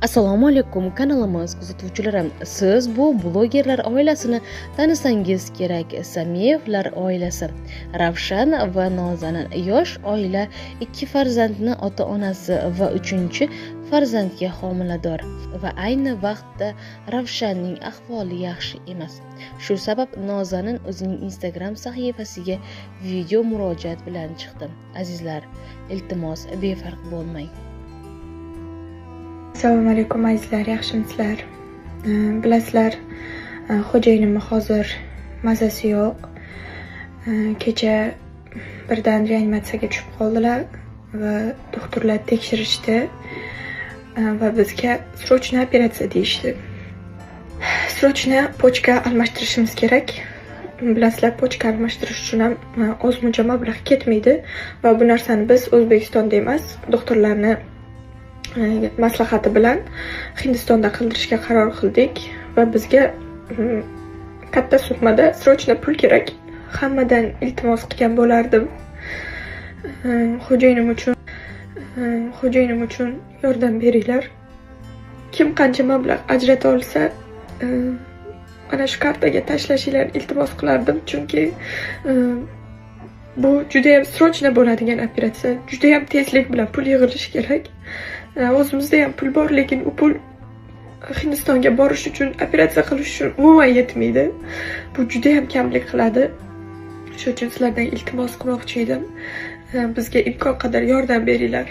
Assalomu alaykum kanalimiz kuzatuvchilari. Siz bu blogerlar oilasini tanisangiz kerak. Samiyevlar oilasi. Ravshan va Nozanin yosh oila, ikki farzandni ota-onasi va uchinchi farzandga homilador va ayni vaqtda Ravshanning ahvoli yaxshi emas. Shu sabab Nozanin o'zining Instagram sahifasiga video murojaat bilan chiqdi. Azizlar, iltimos befarq bo'lmang. Assalomu alaykum azizlar, yaxshimisizlar? Bilasizlar, xo'jayinimni hozir mazasi yo'q. Kecha birdan reanimatsiyaga tushib qoldilar va doktorlar tekshirishdi va bizga срочно operatsiya deyishdi. Срочно почка almashtirishimiz kerak. Bilasizlar, почка almashtirish uchun ham ozmuncha mablag' ketmaydi va bu narsani biz O'zbekistonda emas, doktorlarni maslahati bilan Hindistonda qildirishga qaror qildik va bizga katta summada срочно pul kerak. Hammadan iltimos qilgan bo'lardim. Xo'jayinim uchun yordam beringlar. Kim qancha mablag' ajrata olsa, mana shu kartaga tashlashinglarni iltimos qilardim, chunki bu judayam срочно bo'ladigan operatsiya. Judayam tezlik bilan pul yig'ilishi kerak. O'zimizda ham pul bor, lekin u pul Hindistonga borish uchun, operatsiya qilish uchun umuman yetmaydi. Bu judayam kamlik qiladi. Shu uchun sizlardan iltimos qilmoqchi edim. Bizga imkon qadar yordam beringlar.